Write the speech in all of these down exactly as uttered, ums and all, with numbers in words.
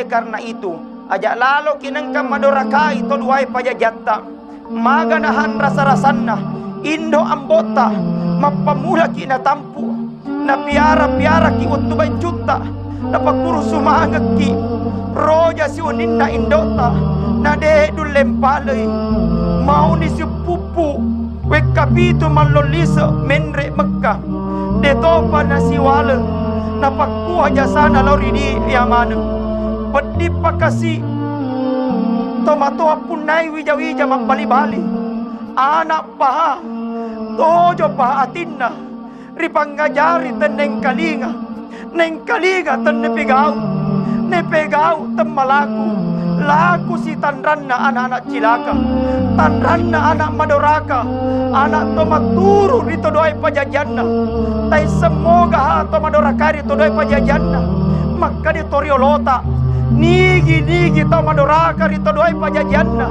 Karena itu, aja laloki nengka madorakai to duae pajajatta. Maga nahan rasa-rasanna, indo ambotta, mappamulaki natampu, napiara-piaraki wettu bancutta, napakkuru sumangekki, roja siuninna indotta, nade dullempalei, mauni siuppuppu, wekka pitu mallollise menre Mekka, detopa nasiwale, napakkua jasana lao ri di iya maneng. Peddi pakasi, tomatoa punnai wija-wija mabbali-bali. Anak paha, tojo paha atinna, ripangajari tennengkalinga, nengkalinga tennepegau, nepegau temmalaku, laku sitanranna anak-anak cilaka, tanranna anak madoraka, anak to matturu ri to doae pajajianna. Taisseng moga ha to madoraka ri to doae pajajianna. Makkeda to riolota, nigi-nigi tau madoraka ri to doae pajajianna,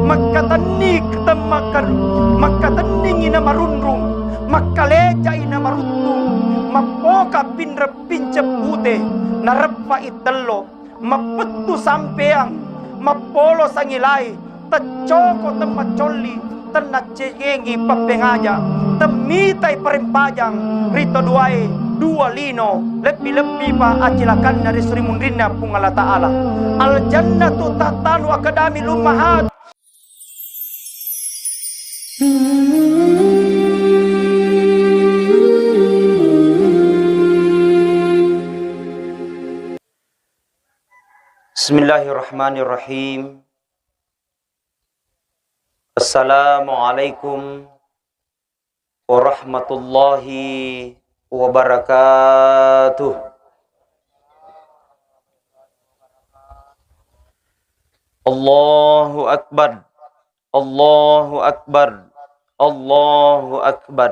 makkatenni temmakka-, makkatenningi namarunrung, makkalecai namaruttung, mappoka pinreng pinceng pute, nareppai tello, mappettu sampeang, mappolo sangilai, teccoko temmaccolli, tennaccengengi pappengaja, temmitai parempajang ri to duae dua lino, lebbi-lebbipa acilakanna ri surimunrinna Puang Allah Ta'ala. Al-jannatu tahtanu aqdamil ummahat. Bismillahirrahmanirrahim. Assalamualaikum warahmatullahi wabarakatuh. Allahu Akbar. Allahu Akbar. Allahu Akbar.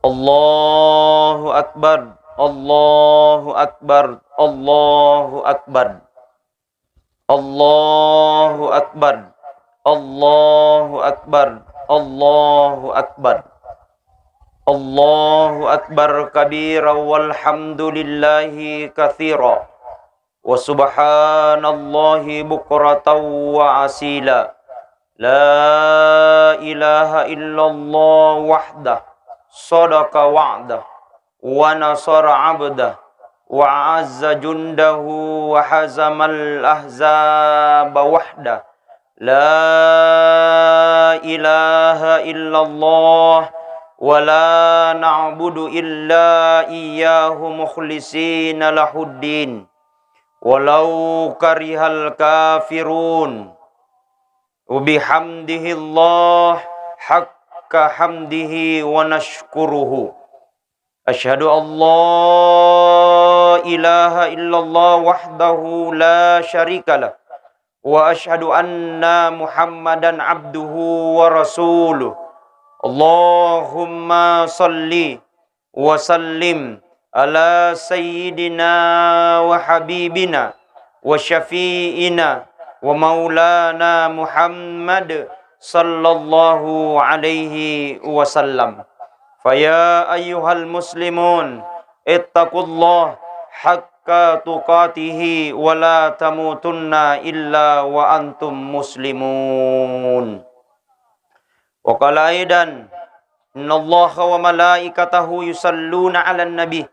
Allahu Akbar. Allahu Akbar. Allahu Akbar. Allahu Akbar. Allahu Akbar. Allahu Akbar. Allahu Akbar kabira walhamdulillahi katsira. Wa subhanallahi bukratan wa asila. La ilaha illallah wahdah. Sadaqa wa'dah. Wa nasara abdah, wa a'azza jundahu, wa hazamal ahzaba wahdah. La ilaha illallah, wa la na'budu illa iyyahu mukhlisina lahuddin, walau karihal kafirun. Wa bihamdihillah haqqa hamdihi wa nashkuruhu. Asyhadu an la ilaha illallah wahdahu la syarika lah. Wa asyhadu anna Muhammadan abduhu wa rasuluh. Allahumma salli wa sallim ala sayyidina wa habibina wa syafi'ina wa maulana Muhammad sallallahu alaihi wasallam. Faya ayyuhal muslimun, ittaqullah haqqa tuqatihi wa la tamutunna illa wa antum muslimun. Wa qala aidan, innallaha wa malaikatahu yusalluna 'alan nabi,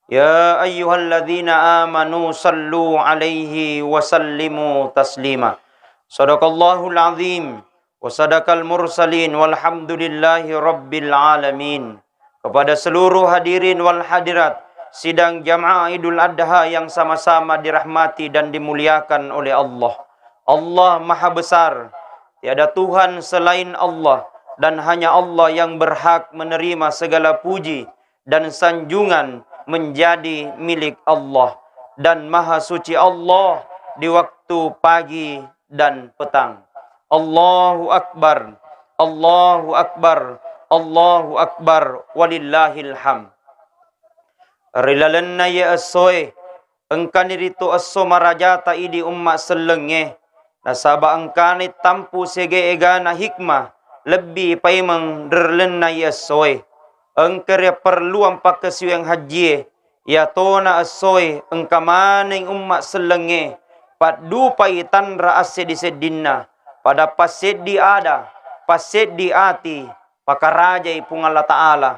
ya ayyuhalladzina amanu sallu 'alaihi wa sallimu taslima. Sadaqallahul azim, wa sadaqal mursalin, walhamdulillahi rabbil alamin. Kepada seluruh hadirin wal hadirat sidang jamaah Idul Adha yang sama-sama dirahmati dan dimuliakan oleh Allah. Allah Maha Besar, tiada Tuhan selain Allah, dan hanya Allah yang berhak menerima segala puji dan sanjungan menjadi milik Allah, dan Maha Suci Allah di waktu pagi dan petang. Allahu Akbar, Allahu Akbar, Allahu Akbar, walillahil hamd. Ri lalenna iye essoe, engkani ritu esso marajata idi umma sellengnge, nasaba engkani tampu siaga egana hikmah lebbi paimeng ri lalenna iye essoe. Engka riapparelluang pakkasiwiang hajjie, Iyatona essoe engka maneng umma sellengnge paddupai tanra asseddi-seddinna, pada passeddi ada, passeddi ati, pakarajai Puang Allah Ta'ala.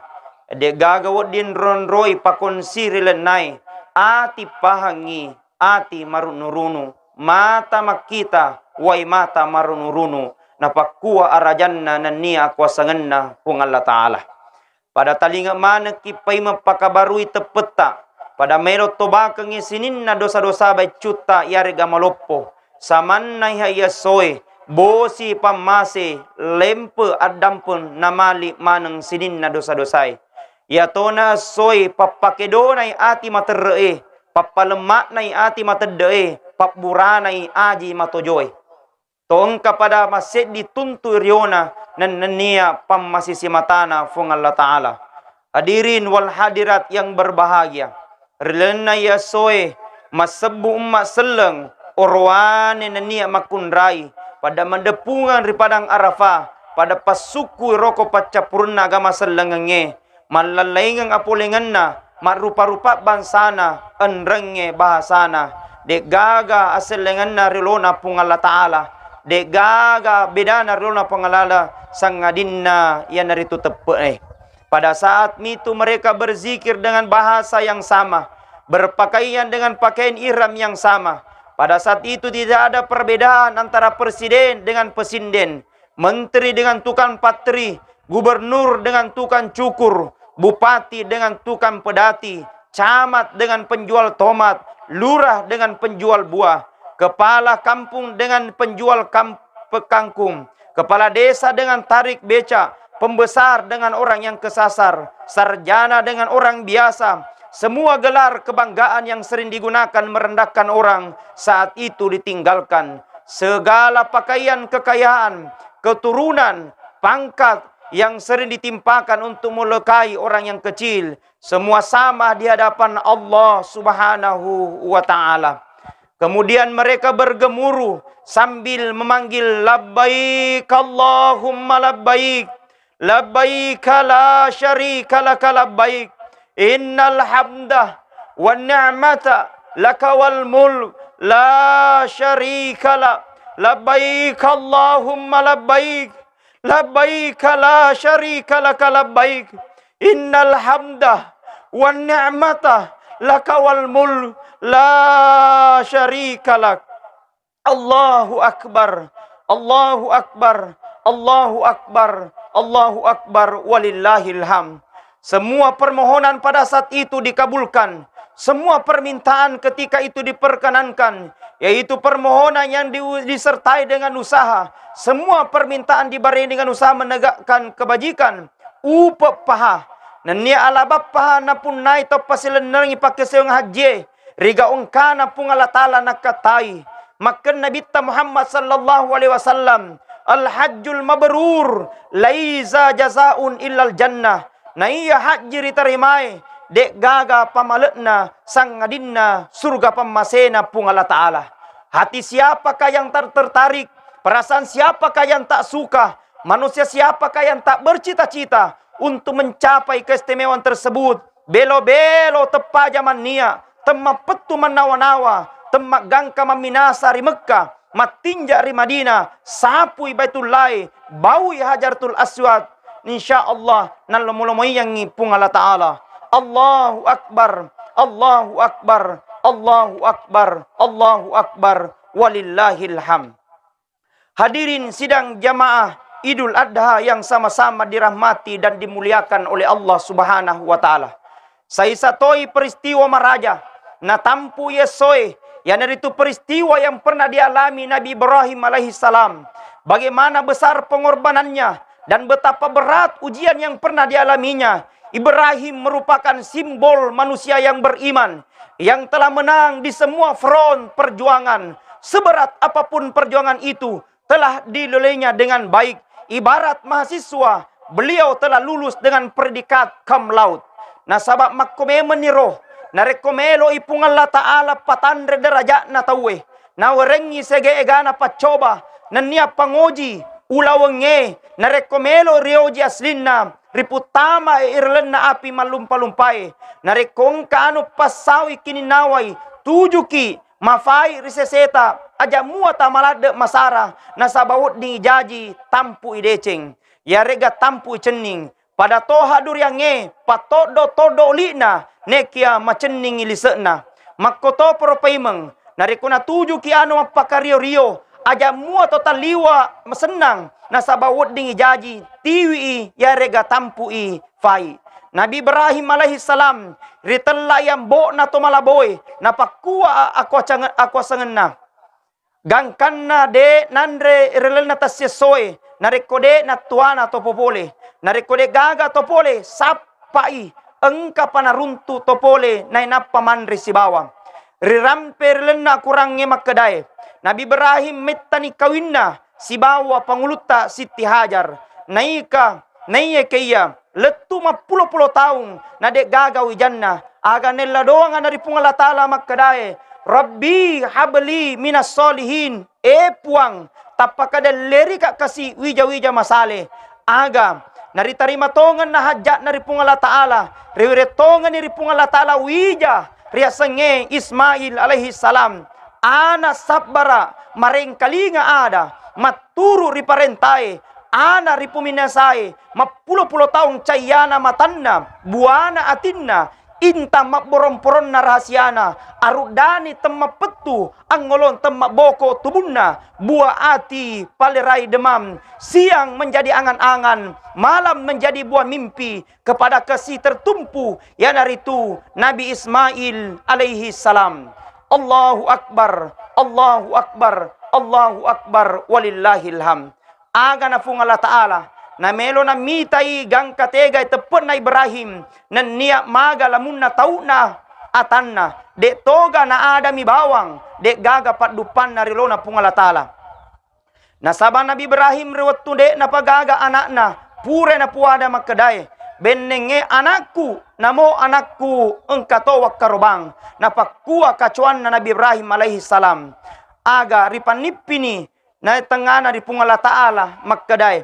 De'gaga wedding ronroi pakonsi ri lennae, ati pahangngi, ati marunu-runu, mata makkita, wai mata marunu-runu, napakkua arajanna nennia akuasangenna Puang Allah Ta'ala. Pada talinga manekki paimeng pakabarui teppetta, pada melo tobakengngi sininna dosa-dosa baccutta iyarega maloppo, samanna iha iyessoe, bosi pammase, lempe addampeng namali maneng sininna dosa-dosae. Iyatona essoe pappakedonai ati materre'e, pappalemma'nai ati matedde'e, pabburanai aji matojoe. To engka pada masseddi tuntu riona nennia pammasisi matana Fuang Allah Ta'ala. Hadirin wal hadirat yang berbahagia, ri lalenna iyessoe massebbu umma selleng orowane nennia makkunrai pada maddeppungeng ri padang Arafah, pada passukkui roko paccappurenna agama sellengengnge, mallallaingeng apolengenna, marrupa-rupa bangsana, enrengnge bahasana, de'gaga asellengenna ri olona Puang Allah Ta'ala, de'gaga bedana ri olona Puang Allah Ta'ala, sangadinna iyanaritu teppe'e. Pada saat mitu mereka berzikir dengan bahasa yang sama, berpakaian dengan pakaian ihram yang sama. Pada saat itu tidak ada perbedaan antara presiden dengan pesinden, menteri dengan tukang patri, gubernur dengan tukang cukur, bupati dengan tukang pedati, camat dengan penjual tomat, lurah dengan penjual buah, kepala kampung dengan penjual kam-, kangkung, kepala desa dengan tarik beca, pembesar dengan orang yang kesasar, sarjana dengan orang biasa. Semua gelar kebanggaan yang sering digunakan merendahkan orang saat itu ditinggalkan. Segala pakaian kekayaan, keturunan, pangkat yang sering ditimpakan untuk melukai orang yang kecil, semua sama di hadapan Allah Subhanahu wa Ta'ala. Kemudian mereka bergemuruh sambil memanggil, "Labbaik Allahumma labbaik, labbaik la syarika laka labbaik, innal hamda wan ni'mata laka wal mulk, la syarika la, labbaik Allahumma labbaik, labbaik la syarika laka labbaik, innal hamda wan ni'mata laka wal mulk, la syarika lak." Allahu Akbar, Allahu Akbar, Allahu Akbar, Allahu Akbar, walillahil hamd. Semua permohonan pada saat itu dikabulkan. Semua permintaan ketika itu diperkenankan, yaitu permohonan yang di-, disertai dengan usaha. Semua permintaan dibarengi dengan usaha menegakkan kebajikan. Upe' paha, nennia alabappaha napunnai tau pasilennerengngi pakkeseweng hajjie, riga engkana Puang Allah Ta'ala nakkatai. Makkeda Nabitta Muhammad sallallahu alaihi wasallam, "Al hajjul mabrur laisa jazaun illal jannah." Naiya hajji ritarimae, de'gaga pamale'na sangadinna surga pammasena Puang Allah Ta'ala. Hati siapakah yang ter-, tertarik? Perasaan siapakah yang tak suka? Manusia siapakah yang tak bercita-cita untuk mencapai keistimewaan tersebut? Belo-belo teppaja mannia, temmappettu mannawa-nawa, temmaggangka mamminasa ri Mekkah, mattinja ri Madinah, sapui Baitullahi, baui Hajaratul Aswad. Insya Allah, nallomo-lomoiyangngi Puang Allah Ta'ala. Allahu Akbar, Allahu Akbar, Allahu Akbar, Allahu Akbar, walillahil hamd. Hadirin sidang jamaah Idul Adha yang sama-sama dirahmati dan dimuliakan oleh Allah Subhanahu wa Ta'ala. Saisa toi peristiwa maraja natampu yessoe, iyanaritu peristiwa yang pernah dialami Nabi Ibrahim alaihissalam. Bagaimana besar pengorbanannya dan betapa berat ujian yang pernah dialaminya. Ibrahim merupakan simbol manusia yang beriman, yang telah menang di semua front perjuangan. Seberat apapun perjuangan itu, telah dilolainya dengan baik. Ibarat mahasiswa, beliau telah lulus dengan predikat cum laude. Nasaba makko memenni ro, narekko melo'i Puang Allah Ta'ala patanre derajatna tauwe, nawerengngi sega-egana paccoba, nennia pangoji ulawengnge, narekko melo rioji aslinna, riputtamae ri lalenna api mallumpa-lumpae. Narekko engka anu passaui kininnawai, tujuki mafai ri seseta, aja mua tamaladde masara, nasaba weddingngi jaji tampu'i deceng, yarega tampu'i cenning. Pada toha duriangnge, patoddo-toddo oli'na, nekia macenningngi lise'na. Makkotoparo paimeng, narekko natujuki anu mappakario-rio, aja mua to talliwa masennang, nasaba weddingngi jaji tiwi'i yarega tampu'i fai. Nabi Ibrahim alaihi salam ritella'i ambo'na to malaboe, napakkua akuacange-, akuasangenna. Gangkanna de' nanre ri lalenna tassiessoe, narekko de' nattuana to popole, narekko de' gaga to pole, sappai, engkapa naruntu to pole nainappa manre sibawa. Rirampe ri lalenna Akorangnge makkedae, Nabi Ibrahim mettani kawinna sibawa pangulutta Sitti Hajar. Naika, naiya ke iya, lettu mappulo-pulo taung, na de' gaga wijanna. Aga nella doangana ri Puang Allah Ta'ala makkedae, "Rabbi habli minas solihin." E Puang, tappa kadellerika kasi wija-wija masale. Aga naritarima tongenna hajja'na ri Puang Allah Ta'ala, riwere tongenni ri Puang Allah Ta'ala wija riasengnge Ismail alaihi salam. Ana sabbara, marengkalinga ada, matturu ri parentae, ana ripuminasae, mappulo-pulo taung cayyana matanna, buana atinna, intang mabborong-poronna rahasiana, aruddani temmappettu, angngolong temmabboko tubunna, bua ati palerai demam, siang menjadi angan-angan, malam menjadi buah mimpi, kepada kesi tertumpu, iyanaritu Nabi Ismail alaihi salam. Allahu Akbar, Allahu Akbar, Allahu Akbar, walillahil hamd. Agana Puang Allah Ta'ala, namelo namitai gangka tegai teppe'na Ibrahim, nennia maga lamunna tau'na atanna, de' toga naadami bawang, de' gaga padduppanna ri lona Puang Allah Ta'ala. Nasaba Nabi Ibrahim ri wettu de' napagaga ana'na, purai napuada makkedae, "Bennengnge anakku, namo anakku, engka to wakkarobang." Napakkua kacoanna Nabi Ibrahim alaihi salam. Aga ripannippini na tengngana ri Puang Allah Ta'ala makkedae,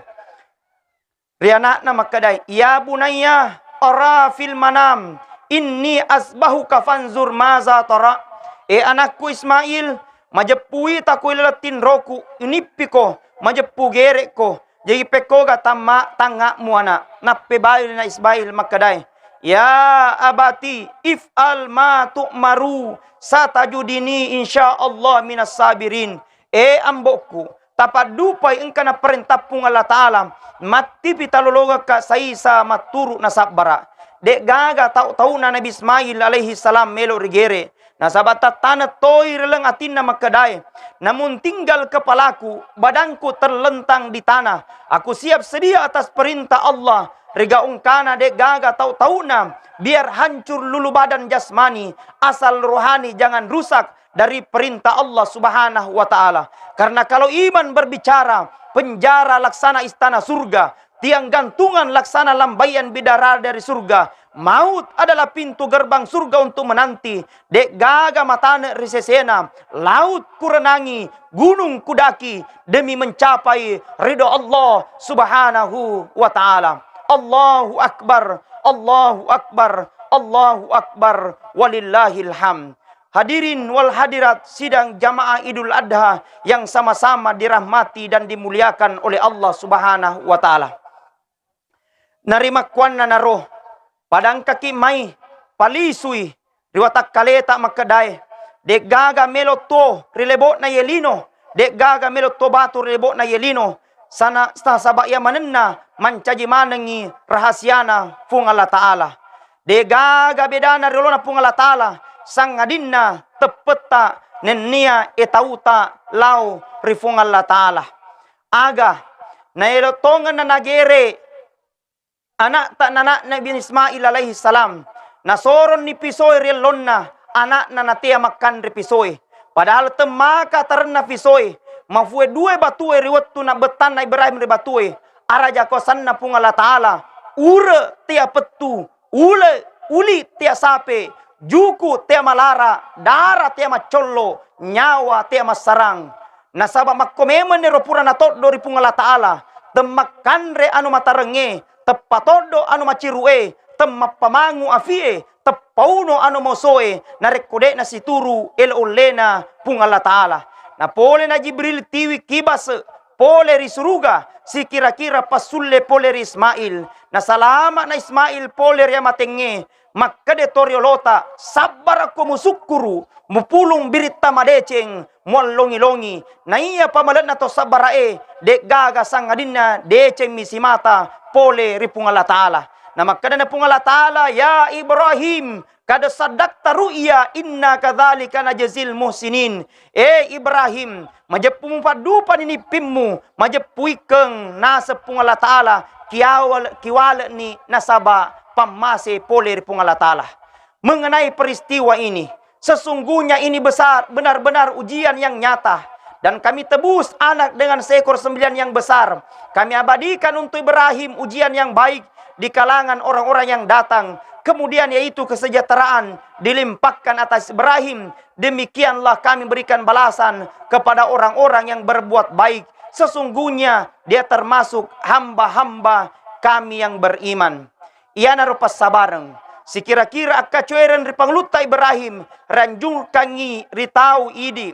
ri ana'na makkedae, "Ya bunayya, ara fil manam inni asbahuka fanzur maza tara." E anakku Ismail, majeppu wita ko ilaleng tinroku, unippiko, majeppu gere'ko. Jaji pekkoga tamma tangnga'mu ana'. Nappebaili na Ismail makkedae, "Ya abati, if'al ma tu'maru, satajudini insyaallah minas sabirin." E ambo'ku, tapaddupai engka naparentah Puang Allah Ta'ala, mattipi talolongekka saisa matturu nasabbara. De' gaga tau-tauna Nabi Ismail alaihi salam melo rigere, nasaba tattaneng toi ri leng atinna makkedae, "Namun tinggal kepalaku, badanku terlentang di tanah. Aku siap sedia atas perintah Allah." Rigaungkana de' gaga tau-tauna, biar hancur lulu badan jasmani, asal rohani jangan rusak dari perintah Allah Subhanahu wa Ta'ala. Karena kalau iman berbicara, penjara laksana istana surga, tiang gantungan laksana lambaian bidara dari surga, maut adalah pintu gerbang surga untuk menanti. De' gaga matane ri sesena, laut kurenangi, gunung kudaki demi mencapai ridho Allah Subhanahu wa Ta'ala. Allahu Akbar, Allahu Akbar, Allahu Akbar, walillahil hamd. Hadirin wal hadirat sidang jamaah Idul Adha yang sama-sama dirahmati dan dimuliakan oleh Allah Subhanahu wa Ta'ala. Narimakkuannanaro, padangkaki mai, palisui ri watakkaleta makkedae, de'gaga melo tuo ri lebo'na ye lino, de'gaga melo tuo batu ri lebo'na ye lino, sana-, nasaba iya manenna mancaji manengngi rahasiana Puang Allah Ta'ala. De'gaga bedana ri olona Puang Allah Ta'ala, sangadinna teppetta nennia etauta lao ri Puang Allah Ta'ala. Aga naelo tongenna nagere ana'ta nana'na Nabi Ismail alaihi salam, nasoronni pisoe ri ellonna ana'na natea makkanre pisoe. Padahal temmaka tarenna pisoe, mafue due batue ri wettu nabbettanna Ibrahim ri batue, araja kosanna Puang Allah Ta'ala, ure tea pettu, ule, uli tea sape, juku tea malara, dara tea maccollo, nyawa tea massarang. Nasaba makko memenni ro pura natoddo ri Puang Allah Ta'ala, temmakkanre anu matarengnge, teppa toddo anu maciru'e, temmappamangu afie, teppauno anu mosoe, narekko de'na situru elo ullena Puang Allah Ta'ala. Napole na Jibril tiwi kibase pole ri suruga, sikira-kira passulle pole ri Ismail. Nasalama'na Ismail pole ri amatengnge, makkeda to riolota, "Sabbarakko musukkuru, mupulung biritta madeceng, muallongi-longi. Naiya pamale'na to sabbara'e, de'gaga sangadinna decengmi simata pole ri Puang Allah Ta'ala." Namakkedana Puang Allah Ta'ala, "Ya Ibrahim, kada saddaqta ru'ya, inna kadzalika najzil muhsinin." E Ibrahim, majeppu mupaddupani nippimmu, majeppu ikkeng naseng Puang Allah Ta'ala, kiawal-, kiwale'ni nasaba pammase pole ri Puang Allah Ta'ala. Mengenai peristiwa ini, sesungguhnya ini besar, benar-benar ujian yang nyata. Dan kami tebus anak dengan seekor sembelihan yang besar. Kami abadikan untuk Ibrahim ujian yang baik di kalangan orang-orang yang datang. Kemudian yaitu kesejahteraan dilimpahkan atas Ibrahim. Demikianlah kami berikan balasan kepada orang-orang yang berbuat baik. Sesungguhnya dia termasuk hamba-hamba kami yang beriman. Iyanaro passabareng. Sikira-kira akkacoereng ri Pangulutta Ibrahim, ranjungkangngi ri tau idi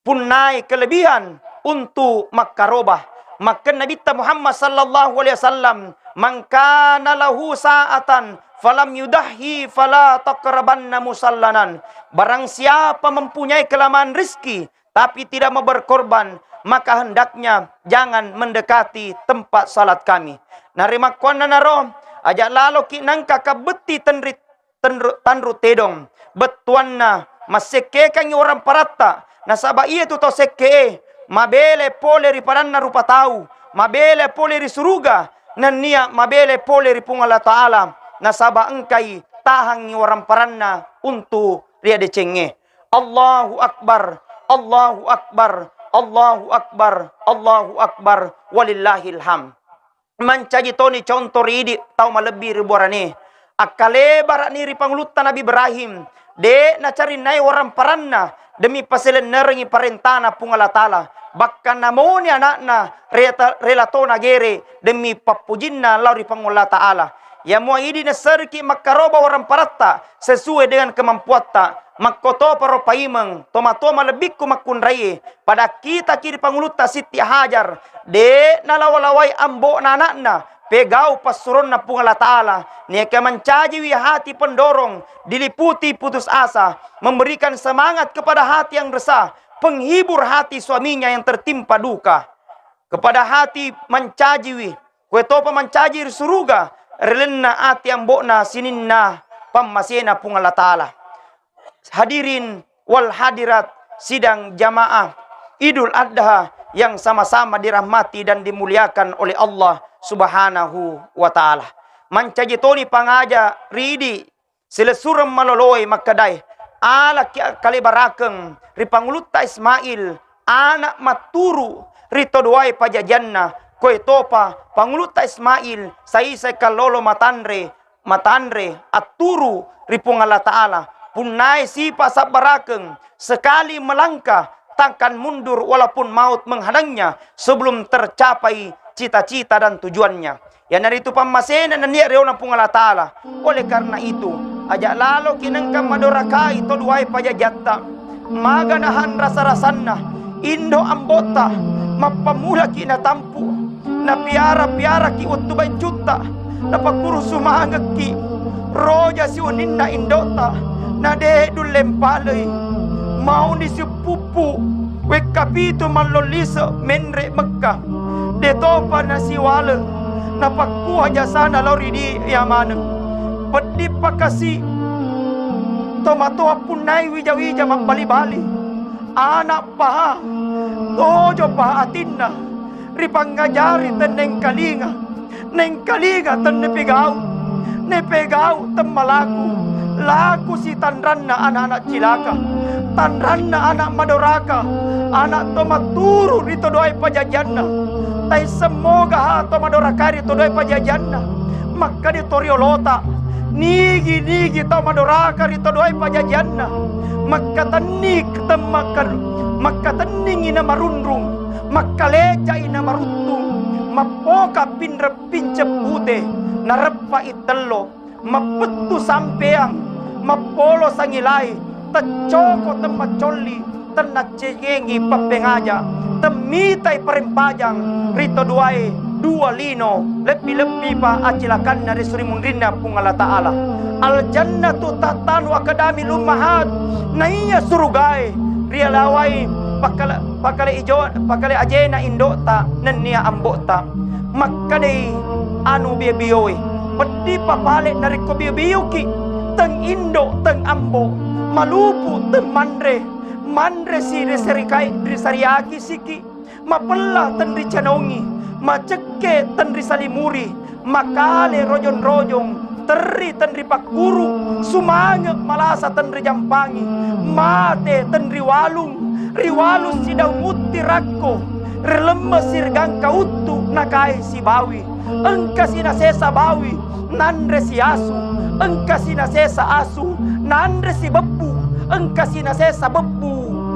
punnae kelebihan untu makkaroba. Makkeda Nabitta Muhammad sallallahu alaihi wasallam, "Man kana lahu sa'atan falam yudahhi fala taqrabanna musallana." Barang siapa mempunyai kelamaan rizki tapi tidak mau berkorban, maka hendaknya jangan mendekati tempat salat kami. Narimakkuannanaro, aja laloki nengka kabbetti tenri-, tenru-, tanru tedong, bettuanna massekkekangngi orang paratta, nasaba iya tu tau sekke e mabele pole ri padanna rupa tau, mabele pole ri suruga, nennia mabele pole ri Puang Allah Ta'ala, nasaba engkai tahangngi orang paranna untu ri adecengnge. Allahu Akbar, Allahu Akbar, Allahu Akbar, Allahu Akbar, walillahil hamd. Mancaji toni conto ri idi tau malebbi ri buarane. Akkalebara'ni ri Pangulutta Nabi Ibrahim, de' nacarinnai orang paranna demi pasilennerengngi parentana Puang Allah Ta'ala. Bahkan namoni anakna reta-, rela tona gere demi pappujinna lao ri Puang Allah Ta'ala. Yamua idi nasseriki makkaroba orang paratta sesuai dengan kemampuatta. Makkotoparo paimeng, tomatoa malebbikku makkunraie, pada kitaki ri Pangulutta Sitti Hajar, de' nalawa-lawai ambo'na anakna, pegau passuronna Puang Allah Ta'ala, niaka mancajiwi hati pendorong, diliputi putus asa, memberikan semangat kepada hati yang resah, penghibur hati suaminya yang tertimpa duka. Kepada hati mancajiwi, kue topa mancaji ri suruga, relenna ati ambo'na sininna pammasena Puang Allah Ta'ala. Hadirin wal hadirat sidang jamaah Idul Adha yang sama-sama dirahmati dan dimuliakan oleh Allah Subhanahu wa Ta'ala. Mancaji toni pangaja ridi silessureng maloloe makkedae, alaki akkalebarakeng ri Pangulutta Ismail, ana' matturu ri to duae pajajianna, koe topa Pangulutta Ismail saisai kallolo matanre, matanre atturu ri Puang Allah Ta'ala, punnae sipa sabbarakeng, sekali melangkah takkan mundur walaupun maut menghadangnya sebelum tercapai cita-cita dan tujuannya. Iyanaritu pammasena nennia riona Puang Allah Ta'ala. Oleh karena itu, aja laloki nengka madorakai to duae pajajatta. Maga nahan rasa-rasanna, indo ambotta, mappamulaki natampu, napiara-piaraki wettu bancutta, napakkuru sumangekki, roja siuninna indotta, nade dullempalei, mauni siuppuppu, wekka pitu mallollise menre Mekka. Detopa nasiwale, napakkua jasana lao ri di iya maneng. Peddi pakasi, tomatoa punnai wija-wija mabbali-bali. Ana' paha, tojo paha atinna, ripangajari tennengkalinga. Nengkalinga tennepegau, nepegau temmalaku, laku sitanranna ana'-ana' cilaka, tanranna ana' madoraka, ana' to matturu ri to doae pajajianna. Taissemmoga ha to madoraka ri to doae pajajianna. Makkeda to riolota, nigi-nigi tau madoraka ri to doae pajajianna. Makkatenni temmakka-, makkatenningi namarunrung, makkalecai namaruttung, pappoka pinreng pinceng pute, nareppa ittello, mappettu sampeang, mappolo sangilai, teccoko temmacolli, tennaccengengi pappengaja, temmitai parempajang ri to duae dua lino, lebbi-lebbipa acilakanna ri surimunrinna Puang Allah Ta'ala. Al-jannatu tahtanu aqdamil ummahat, naiya surugae rialawai pakale, pakale ijo, pakale ajena indo'ta nennia ambo'ta. Makkedai anu bio-bioe, peddi papale narekko bio-bioki, teng indo, teng ambo, malupu, teng manre, manre si risarikai, risariaki siki, mapella tenri canongi, macekke tenri salimuri, makale rojong-rojong, terri tenri pakkuru, sumange malasa tenri jampangi, mate tenri walung, ri walung sidaung utti rakko, rilemme sirgangka uttu nakae sibawi, engka sinasesa bawi, nanre si asu, engka sinasesa asu, nanre si bebbu, engka sinasesa bebbu,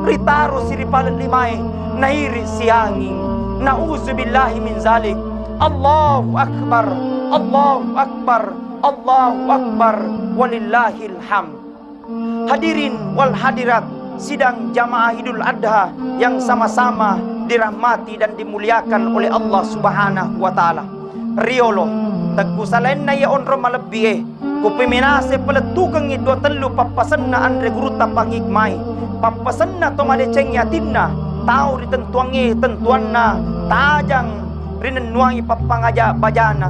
ritaro si ri paleng limae, nairi sianging. Nauzubillahi min zalik. Allahu Akbar, Allahu Akbar, Allahu Akbar, walillahil hamd. Hadirin wal hadirat, sidang jamaah Idul Adha yang sama-sama dirahmati dan dimuliakan oleh Allah Subhanahu wa Ta'ala. Riolo, tekku salainna iya onrong malebbie, kupeminase palettukengngi dua tellu pappasenna anre gurutta pangikmai, pappasenna to madecengngi atinna, tau ritentuangnge tentuanna, tajang rinennuangi pappangaja bajana,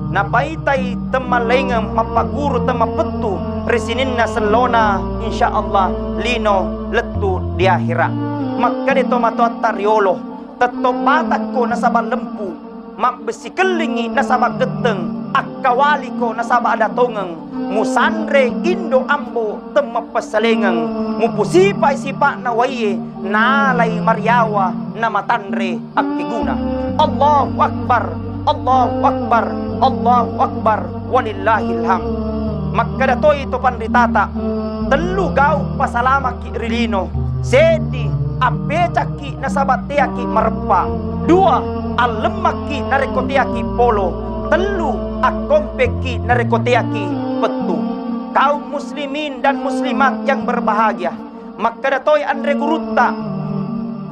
napaitai temmallaingeng mappagguru temmappettu ri sininna sellona, insya Allah lino lettu di akhira. Makkeda to matoatta riolo, tetto batakko nasaba lempu, mabbessikellingngi nasaba getteng, akkawaliko nasaba ada tongeng, musanre indo ambo temmappessalengeng, mupusipai sipa'na waie, nalai mariawa namatanre akkeguna. Allahu Akbar, Allahu Akbar, Allahu Akbar, walillahil hamd. Makkeda toi to panritata, tellu gau pasalamakki ri lino, seddi appecakki nasaba teaki mareppa, dua allemmakki narekko teaki polo, tellu akkompekki narekko teaki pettu. Kaum muslimin dan muslimat yang berbahagia, makkeda toi anre gurutta,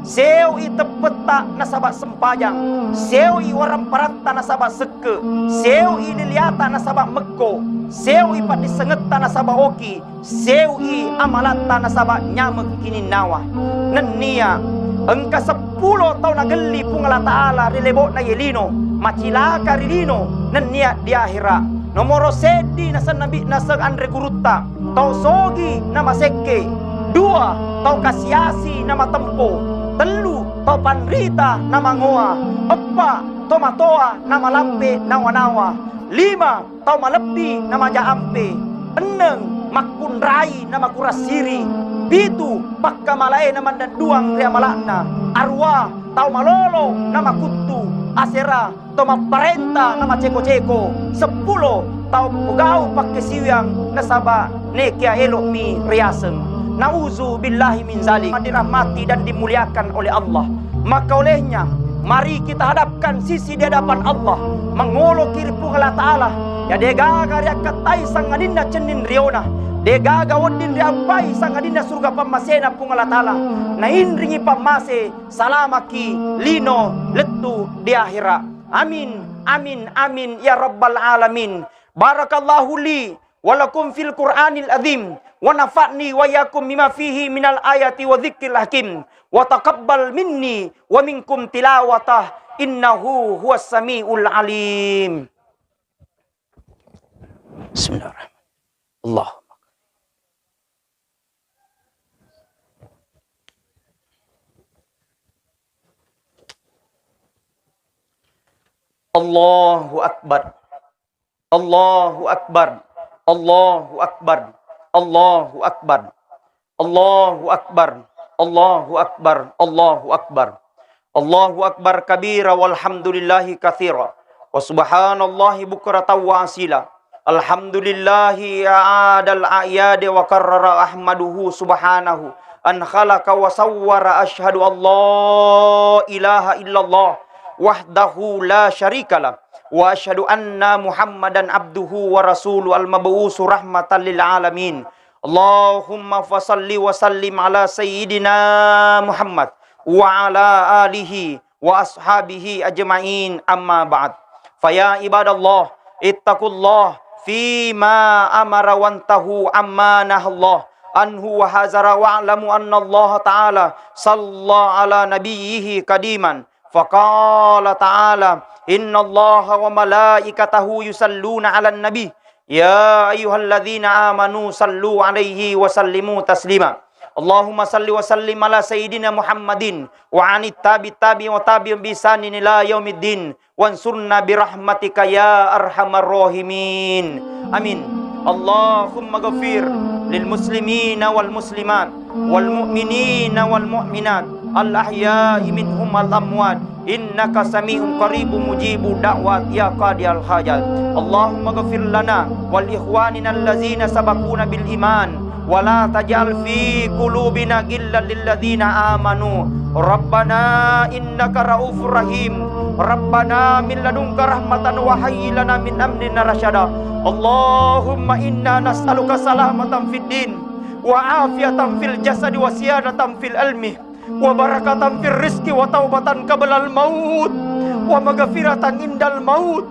seoi teppetta nasaba sempajang, seoi waramparatta nasaba sekke, seoi liliata nasaba mekko, seoi paddissengetta nasaba oki, seoi amalatta nasaba nyameng kininnawa. Nennia engka seppulo tau nagelli Puang Allah Ta'ala ri lebo'na ye lino, macilaka ri lino nennia di akhira. Nomoro seddi nasenna bi-, naseng anre gurutta, tau sogi namasekke, dua, tau kasiasi namatempo, tellu, tau panrita namangoa, eppa, tau matoa namalampe nawa-nawa, lima, tau malebbi namaja ampe, enneng, makkunrai namakurassiri, pitu, pakkamalae namandedduang ri amala'na, arua, tau malolo namakuttu, asera, to mapparenta namaceko-ceko, seppulo, tau pogau pakkesiwiang nasaba nekia elo'mi riaseng. Nauzu billahi min zalik. Dirahmati dan dimuliakan oleh Allah. Maka olehnya, mari kita hadapkan sisi di hadapan Allah, mangoloki ri Puang Allah Ta'ala. Ya degaga riakkattai sangadinna cenning riona, degaga wedding riampai sangadinna surga pammasena Puang Allah Ta'ala. Nainringi pammase, salamaki lino lettu di akhira. Amin, amin, amin, ya rabbal alamin. Barakallahu li wa lakum fil Qur'anil azim, wa nafa'ni wa iyyakum bima fihi minal ayati wa dzikril hakim, wa taqabbal minni wa minkum tilawatah, innahu huwas samiul alim. Bismillahirrahmanirrahim. Allahumma. Allahu Akbar. Allahu Akbar. Allahu Akbar. Allahu Akbar. Allahu Akbar. Allahu Akbar. Allahu Akbar. Allahu Akbar kabira walhamdulillahi katsira. Wa subhanallahi bukratan wa asila. Alhamdulillahi a'adal a'yada wa karrara ahmaduhu subhanahu an khalaqa wa sawwara. Asyhadu an la ilaha illallah وحده لا شريك له، وأشهد أن محمدا عبده ورسوله المبعوث رحمة للعالمين. اللهم فصل وسلم على سيدنا محمد وعلى آله وأصحابه أجمعين، أما بعد. فيا عباد الله، اتقوا الله فيما أمر وانتهوا عما نهى الله عنه وحذر، واعلموا أن الله تعالى صلى على نبيه قديما فقال تعالى: إن الله وملائكته يصلون على النبي، يا أيها الذين آمنوا صلوا عليه وسلموا تسليما. اللهم صل وسلم على سيدنا محمد وعن التابع التابع وتابع بإحسان إلى يوم الدين، وانصرنا برحمتك يا أرحم الراحمين. آمين. اللهم اغفر للمسلمين والمسلمات والمؤمنين والمؤمنات الأحياء منهم والأموات إنك سميع قريب مجيب الدعوات يا قاضي الحاجات. اللهم اغفر لنا ولإخواننا الذين سبقونا بالإيمان ولا تجعل في قلوبنا غلا للذين آمنوا ربنا إنك رؤوف رحيم. ربنا من لدنك رحمة وهيئ لنا من أمرنا رشدا. اللهم إنا نسألك سلامة في الدين وعافية في الجسد وزيادة في العلم وبركة في الرزق وتوبة قبل الموت ومغفرة عند الموت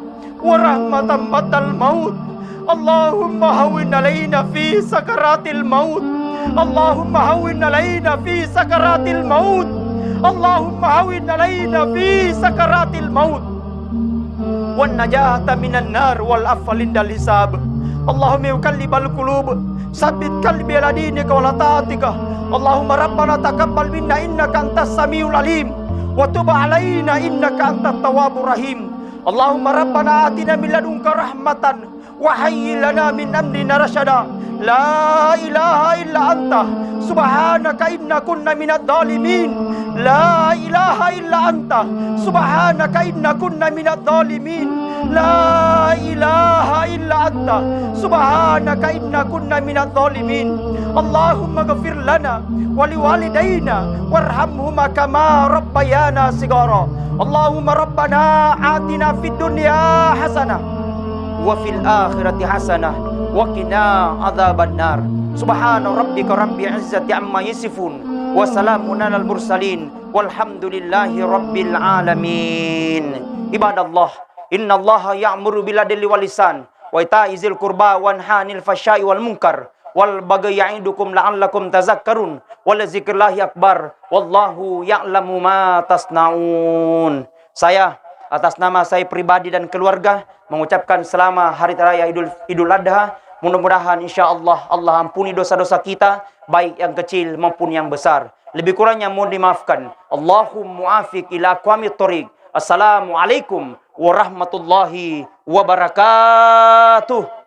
ورحمة بعد الموت. اللهم هون علينا في سكرات الموت. اللهم هون علينا في سكرات الموت. اللهم هون علينا في سكرات الموت. والنجاة من النار والعفو عند الحساب. اللهم يا مقلب القلوب ثبت قلبي على دينك وعلى طاعتك. اللهم ربنا تقبل منا إنك أنت السميع العليم وتب علينا إنك أنت التواب الرحيم. اللهم ربنا آتنا من لدنك رحمة وهيئ لنا من أمرنا رشدا. لا إله إلا أنت سبحانك إنا كنا من الظالمين. لا إله إلا أنت سبحانك إنا كنا من الظالمين. لا إله إلا أنت سبحانك إنا كنا من الظالمين. اللهم اغفر لنا ولوالدينا وارحمهما كما ربيانا صغارا. اللهم ربنا آتنا في الدنيا حسنة وفي الآخرة حسنة وقنا عذاب النار. سبحان ربك رب العزة عما يصفون وسلام على المرسلين والحمد لله رب العالمين. عباد الله، إن الله يأمر بالعدل والإحسان وإيتاء ذي القربى وينهى عن الفحشاء والمنكر والبغي يعظكم لعلكم تذكرون ولذكر الله أكبر والله يعلم ما تصنعون. Saya, atas nama saya pribadi dan keluarga, mengucapkan selamat Hari Raya Idul, Idul Adha. Mudah-mudahan, insya Allah, Allah ampuni dosa-dosa kita, baik yang kecil maupun yang besar. Lebih kurangnya mohon dimaafkan. Allahumma afiq ila aqwamit thoriq. Assalamualaikum warahmatullahi wabarakatuh.